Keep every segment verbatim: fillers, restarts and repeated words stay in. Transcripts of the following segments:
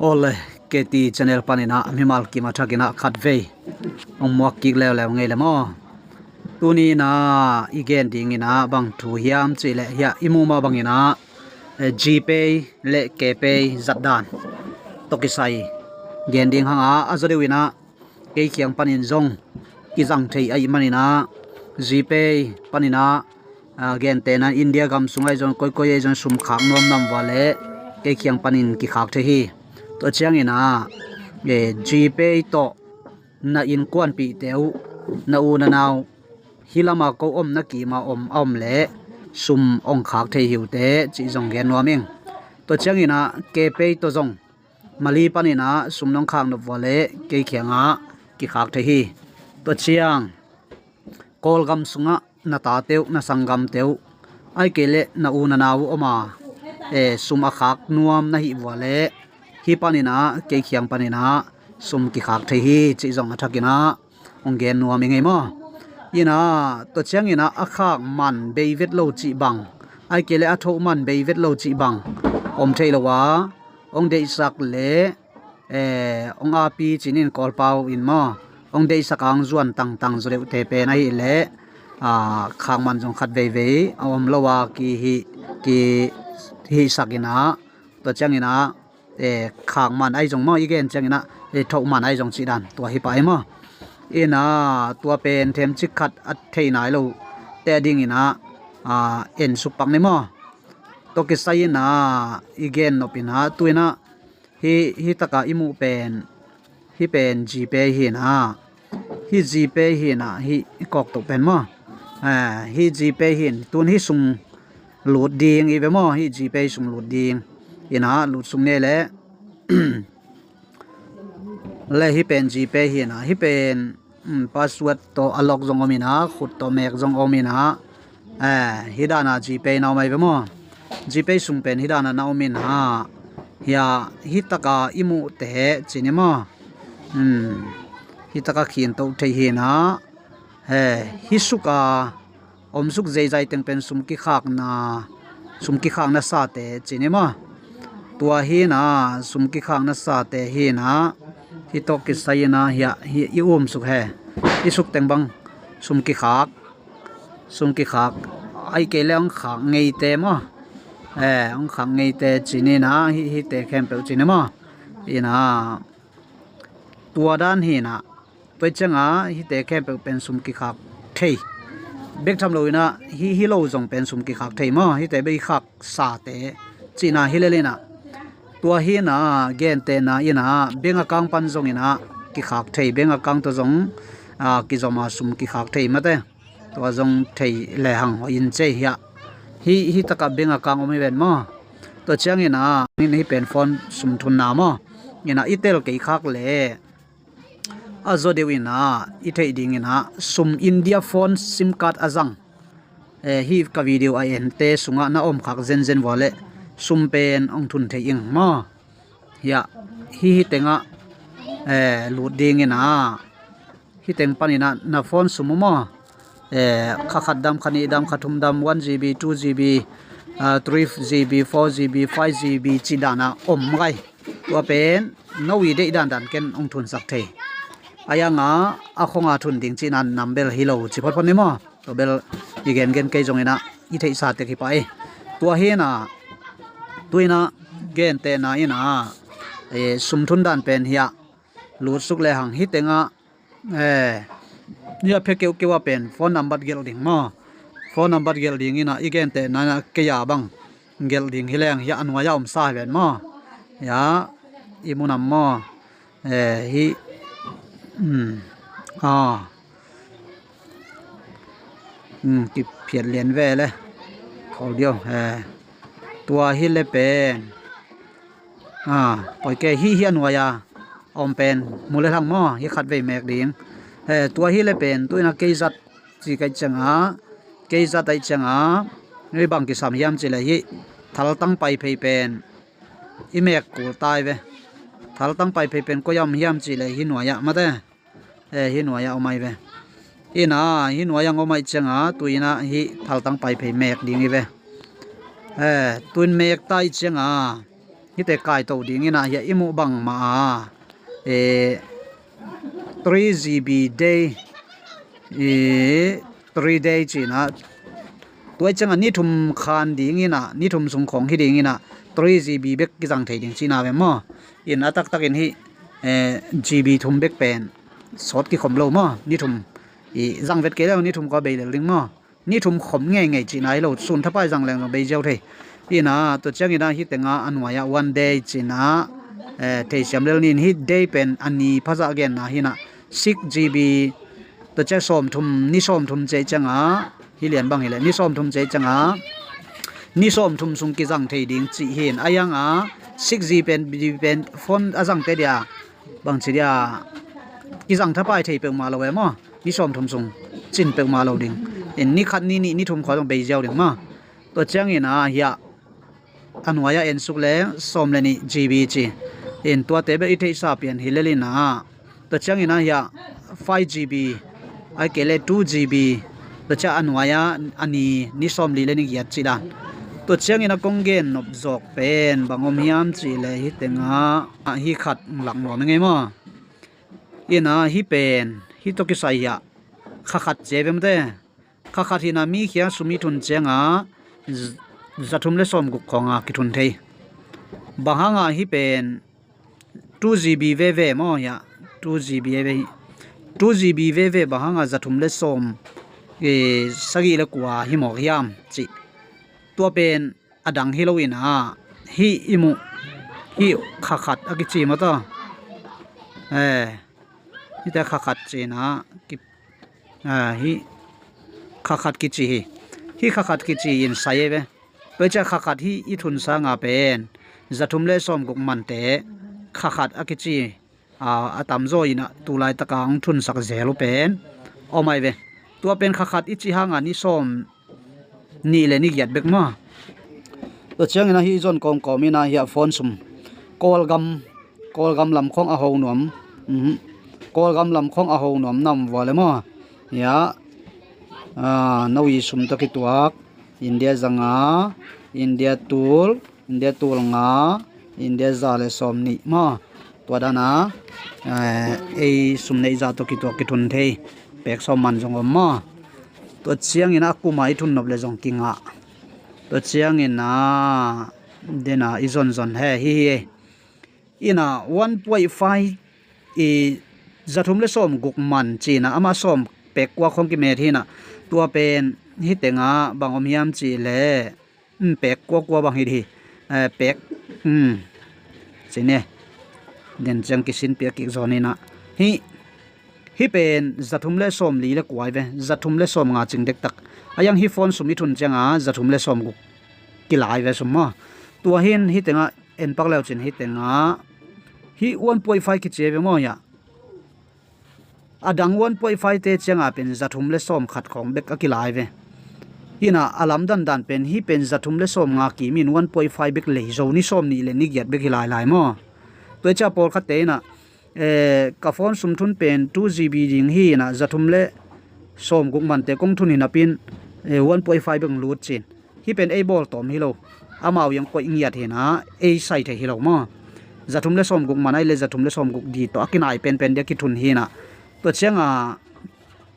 Awle, K T channel panin ah mimal kim a thakin ah khatvei hong muak kik leuleu ngei le maw. Tuni in ah i gen dingin ah bang thu hiam cih leh hiah i muh mah bangin ah, eh, GPay le KPay zatdan tawh kisai gen ding hang a, a zaw deuh in ah kei kiang panin zong kizang thei ahih manin ah GPay panin ah, ah, gentehna India gam sung ahi zong koikoi ahi zong sum khak nuam nam vua leh kei kiang panin kikhak thei hi. Tua ciangin ah, eh, GPay tawh na innkuanpihte uh, na u na nau, hih lamah ko om na kima om a om leh sum hong khak thei hi uh teh cih zong gen nuam ing. Tua ciangin ah KPay tawh zong Mali panin ah sum nong khak nop vua leh kei kiangah kikhak thei hi. Tua ciang Kawlgam sungah na tate uh, na sanggamte uh, ahih kei leh na u na nau uh om a, eh, sum a khak nuam na hih vua leh hih panin ah kei kiang panin ah sum kikhak thei hi cih zong a thakin ah hong gen nuam ing ei maw. In ah tua ciangin ah a khak man bei vet lo cih bang, ahih kei leh a thoh man bei vet lo cih bang om thei lo a, hong deihsak leh, eh, hong api cinin Kawlpau in maw, hong deihsak a hong zuan tangtang zaw deuhte pen ahih leh, ah, khak man zong khat veivei a om lo a kihih, kihihsak in ah, tua ciangin ah, eh, khak man ahi zong maw, i gen ciangin ah, eh, thoh man ahi zong cih dan tua hi pah ei maw. In ah tua pen themcik khat a thei nai lote a dingin ah, ah, en suk pak ni maw. Tua kisai in ah i gen nop in ah tu in ah hih, hih takah i muh pen, hih pen GPay hi in ah, hih GPay hi in ah, hih i kawk toh pen maw. Ah, hih GPay hi in, tun hih sung lut ding i ve maw, hih GPay sung lut ding. In ah lut suk ni leh. Le hih pen GPay hi in ah, hih pen, um, password tawh a lock zong om in ah, khut tawh mek zong om in ah. Eh, hih dan a GPay na om ahi ve maw. GPay sung pen hih dan a na om in ah. Hiah, hih takah i muhte cih ni maw. Um, hih takah khin toh thei hi in ah. Eh, hih suk a om suk zeizai teng pen sum kikhakna, sum kikhakna sate cih ni maw. Tua hi in ah, sum kikhakna sate hi in ah, hih tawh kisai in ah, hiah, hih i um suk hi. Hih suk teng bang sum kikhak, sum kikhak, ahih kei leh hong khak ngeite maw. Eh, hong khak ngeite cih ni in ah, hih, hihte khempeuh cih ni maw. In ah, tua dan hi in ah, tua ciangah hihte khempeuh pen sum kikhak thei. Bek tham lo in ah, hih, hih lo zong pen sum kikhak thei maw, hihte bek i khak sate cihna hi lel in ah. Tua hi in ah, gentehna in ah, bank account pan zong in ah kikhak thei, bank account tawh zong, ah, kizom a sum kikhak thei mate. Tua zong thei lehang hoih in cei hiah. Hih, hih takah bank account om hi ven maw. Tua ciangin ah, in hih pen phone sum thunna maw. In ah i tel kei khak leh, a zaw deuh in ah i theih dingin ah sum India phone sim card a zang, eh, hih ka video a ente sungah na om khak zenzen vua leh sum pen hong thun thei ing maw. Hiah, hih, hih tengah, eh, lut dingin ah, hih teng panin ah na phone sum uh maw. Eh, kha khat dam, kha nih dam, kha thum dam, one GB, two GB, ah, three GB, four GB, five GB cih dan a om mah hi. Tua pen no i deih dandan ken hong thunsak thei. A yang a, a khong a thun ding cihna nam bel hi lo ci photphot ni maw. Tua bel i gengen kei zongin ah i theihsa tek hi pah ei. Tua hi in ah, tu in ah, gentehna in ah, eh, sum thun dan pen hiah lut suk lehang hih tengah, eh, hiah phe keuhkeuh ah pen phone number gelh ding maw. Phone number gelh dingin ah i gentehna in ah kei a bang gelh ding hi leng hiah a nuai ah om sa hi ven maw. Hiah i mu nam maw. Eh, hih, um, ah, um, kiphiat lian ve le. Khawl dio, eh, tua hi le pen. Ah, poi kei, hih, hih a nuai a om pen mu le hang maw, hih khat vei mek ding. Eh, tua hi le pen, tu in ah kei zat ci ka hih ciangah, kei zat ahih ciangah, hih bang kisam hiam cih leh hih thaltang paiphei pen i mek kul ta hi ve. Thaltang paiphei pen koi a om hiam cih leh hih nuai ah mate. Eh, hih nuai ah om ahi ve. In ah, hih nuai ah om ahih ciangah, tu in ah hih thaltang paiphei mek ding hi ve. Eh, tu in mek ta ahih ciangah, Hihte kaito dingin ah hiah i muh bangmah a, eh, three GB day, eh, three day ci-in ah, tua ciangah ni thum khan dingin ah, ni thum sung khawng hi dingin ah three GB bek kizang thei ding cihna ve maw? In a taktakin hih, eh, GB thum bek pen sawt kikhom lo maw? Ni thum i zang vet kei leng ni thum kua bei lel ding maw? Ni thum khom ngeingei cihna hi lo, sun thapai zang leng zong bei ziau thei. Ina tua ciangin ah hih tengah a nuai-ah one day ci-in ah, eh, theisiam lel ni in, hih day pen a ni phazah genna hi-in ah six GB, tua ciang sawmthum, ni sawmthum cih ciangah, hih lian bang hileh ni sawmthum cih ciangah ni sawmthum sung kizang thei ding cih hi-in, a iang a six GB pen, GB pen phone a zangte dia bangci dia kizang thapai thei peuhmah lo e maw? Ni sawmthum sung cin peuhmah lo ding. In ni khat, ni nih, ni thum khua zong bei ziau ding maw? Tua ciangin ah hiah a nuai-ah ensuk leng sawm le nih GB ci. In tuate bek i theihsa pian hi lel in ah, tua ciangin ah hiah five GB, ahih kei leh two GB, tua ciang a nuai-ah a ni, ni sawmli le ni giat cih dan. Tua ciangin ah kong gen nop zawk pen bang om hiam cih leh hih tengah hih khat lak nuam ing ei maw? In ah hih pen, hih tawh kisai hiah kha khat ci ei ve maw te. Kha khat hi-in ah mi kiang sum i thun ciangah z-, za thum le sawmguk khawng a kithun thei. Bang hangah hih pen two GB veve maw hiah? Two GB veve hi. Two GB veve bang hangah za thum le sawm, eh, sagih le kua hi mawk hiam cih. Tua pen a dang hi lo in ah, hih i muh, hih kha khat a kici maw taw? Eh, hihte kha khat ci-in ah ki, ah, hih kha khat kici hi. Hih kha khat kici in sai ei ve. Tua ciang kha khat hih i thun sangah pen za thum le sawmguk mante kha khat a kici, a, a tamzaw in ah tu laitak a hong thunsak zel uh pen om ahi ve. Tua pen kha khat i cih hangah ni sawm nih le ni giat bek maw? Tua ciangin ah hih zon kawmkawm in ah hiah phone sum, Kawlgam, Kawlgam lam khawng a ho nuam, mhm, Kawlgam lam khawng a ho nuam na om vua le maw? Hiah, ah, Norway sum tawh kituak, India za nga, India tul, India tul nga, India za le sawm nih maw? Tua dan a, eh, ei sum neih zah tawh kituak kithun thei, pek sawm man zong om maw? Tua ciangin a kum a i thun nop le zong kingah. Tua ciangin a, den a i zonzon he hi hi ei. In ah one point five i za thum le sawmguk man ci-in ah, amah sawm pek kua khawng kimet hi-in ah, tua pen hih tengah bang om hiam cih leh, um, pek kua kua bang hi di hi. Eh, pek, um, ci ni. Den ciang kisin piak kik zaw ni in ah. Hih, hih pen za thum le sawmli le kua hi ve, za thum le sawmnga cing dektak. A iang hih phone sum i thun ciangah za thum le sawmguk kila hi ve sum maw? Tua hi-in hih tengah en pak leu cin hih tengah hih one point five kici hi ve maw hiah? A dang one point five te ciangah pen za thum le sawm khat khawng bek a kila hi ve. In ah a lamdang dan pen hih pen za thum le sawmnga kim in one point five bek lei zo, ni sawm nih le ni giat bek hi lailai maw? Tua ciang pawlkhatte in ah, eh, ka phone sum thun pen two GB ding hi in ah, za thum le sawmguk mante kong thun hi napi-in, eh, one point five bek hong lut ci-in. Hih pen ei bawltawm hi lo. Amau iang koih ngiat hi in ah, ei sai thei hi lo maw? Za thum le sawmguk man ahih leh za thum le sawmguk di tawh a kinai penpen dia kithun hi in ah. Tua ciangah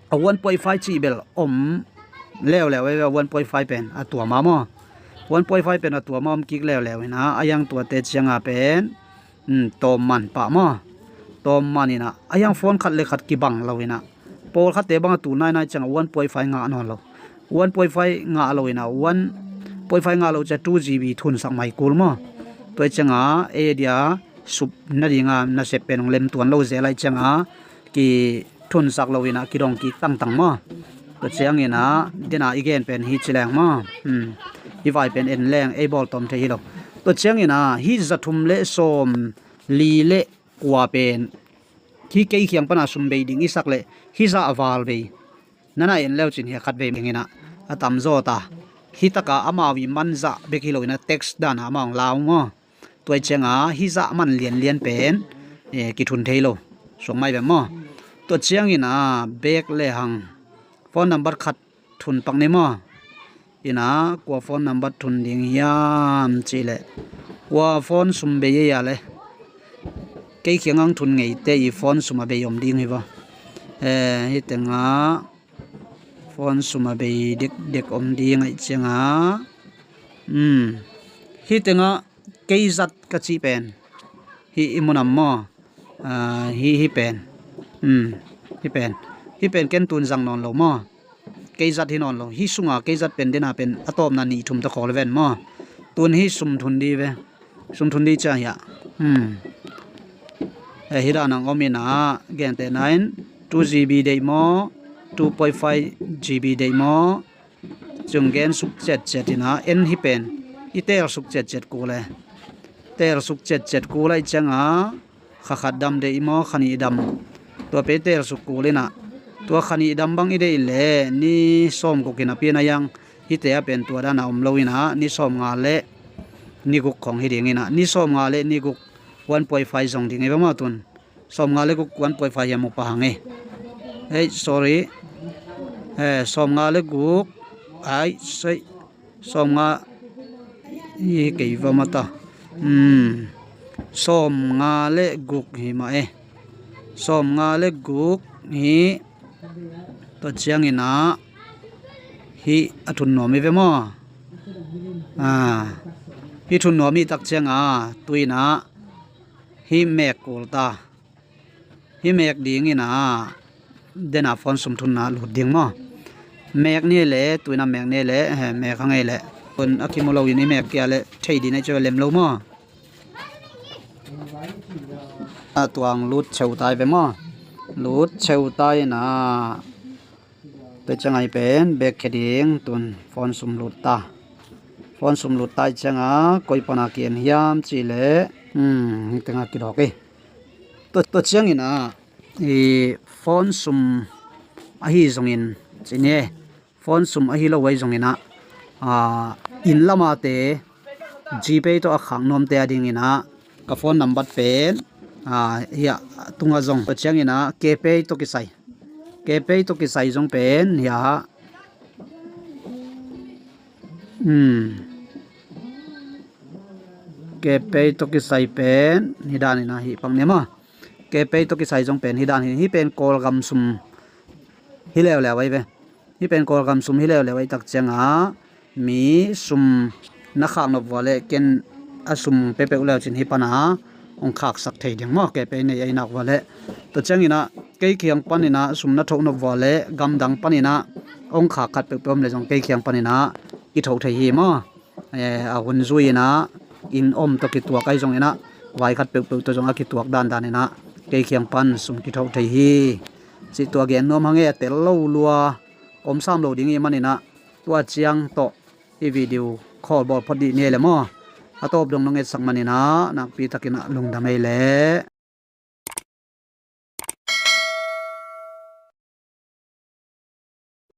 a one point five cih bel om leuleu ei ve, one point five pen a tuam a maw? One point five pen a tuam a om kik leuleu in ah, a iang tuate ciangah pen, um, tawm man pah maw? Tawm man in ah, a iang phone khat le khat kibang lo in ah, pawlkhatte bang a tu nainai ciangah one point five ngah nawn lo. One point five ngah lo in ah, one point five ngah lo ciang two GB thunsak mai kul maw? Tua ciangah ei dia sup nading a nasep pen hong lem tuan lo zel ahih ciangah kithunsak lo in ah kidong kik tangtang maw? Tua ciangin ah, den a i gen pen hi ci leng maw? Um, hih vai pen en leng ei bawltawm thei hi lo. Tua ciangin ah hih za thum le sawmli le kua pen hih kei kiang pan a sum bei ding i sak leh hih zah a val bei. Na na en leu cin hiah khat vei meng in ah, a tamzaw ta. Hih tak a amau i man zah bek hi lo in ah, text dan a amau hong la uh maw? Tua ciangah hih zah man lianlian pen, eh, kithun thei lo. Suak mai ve maw? Tua ciangin ah bek le hang phone number khat thun pak ni maw? In ah kua phone number thun ding hiam cih leh, Kua phone sum bei ei a le, kei kiang ang thun ngeite i phone sum a bei om ding hi va. Eh, hi tengah phone sum a bei dekdek om ding aih ciangah, um, hi tengah kei zat ka cih pen hi i munam maw? Ah, hi, hi pen, um, hi pen, hi pen ken tun zang nawn lo maw? Kei zat hi nawn lo. Hi sunga kei zat pen dena pen a tawpna nih thum ta khawl ven maw? Tun hi sum thun di ve. Sum thun di cia hiah. Hmm. Eh, hi dan ang om ina, gente nine, two G B deih maw, two point five G B deih maw? Cung gen suk ciatciat ina, en hi pen i tel suk ciatciat kul e. Tel suk ciatciat kul aih cianga, kha khat dam deih maw, kha nih dam? Tua pe i tel suk kul ina, tua kha nih dam bang i deih le ni sawm guk ina pian a yang, hite a pen tua dana om lo ina, ni sawm nga le ni guk khong hi ding ina, ni sawm nga le ni guk one point five zong ding i va maw tun. Sawm nga le guk one point five hiam mu pa hang e. Hei, sorry. Eh, sawm nga le guk. Ai, sei. Sawm nga hi kei va mata. Hmm. Sawm nga le guk hi ma e. Sawm nga le guk hi. Tua ciang ina hi a thun nuam i ve maw? Ah. Hi thun nuam i tak cianga, tu ina hi mek kul ta. Hi mek ding ina, dena phone sum thunna lut ding maw? Mek ni le, tu ina mek ni le, he, mek hang ei le. Kun a kimu lo in i mek kia le, thei din ei cu lem lo maw? A tuang lut cheu tai ve maw? Lut cheu tai ina. Tua ciang ai pen bek khe ding tun phone sum lut ta. Phone sum lut ta i cianga koi pana ki en hiam ci le, hmm, hi tenga kidawk i. Tua, tua ciang ina, i phone sum ahi zongin, ci ni e, phone sum ahi lo ahi zongin ah, ah, inn lama te, GPay tawh a khak nuamte a dingin ah, ka phone number pen, ah, hiah tunga zong, tua ciangin ah, KPay tawh kisai. KPay tawh kisai zong pen, hiah, hmm. KPay tawh kisai pen, hi danin ah, hi pang ni maw. KPay tawh kisai zong pen, hi dan hi, hi pen Kawlgam sum hi leuleu ahi ve. Hi pen Kawlgam sum hi leuleu ahi tak cianga, mi sum na khak nop vua le ken a sum peuhpeuh leu cin hi pana hong khaksak thei ding maw, KPay nei ahi nak vua le. Tua ciangin ah kei kiang panin ah sum na thoh nop vua le gamdang panin ah hong khak khat peuhpeuh om le zong kei kiang panin ah i thoh thei hi maw. Eh, a hun zui ina inn om tawh kituak ahi zongin ah vai khat peuhpeuh tawh zong a kituak dandan ina kei kiang pan sum kithoh thei hi. Cih tua gen nuam hang e, a tel lo lua, om sam lo ding i manin ah tua ciang tawh i video call bawl phot dih ni le maw. A tawp dong nong etsak manin ah nakpi takin ah lungdam ei le.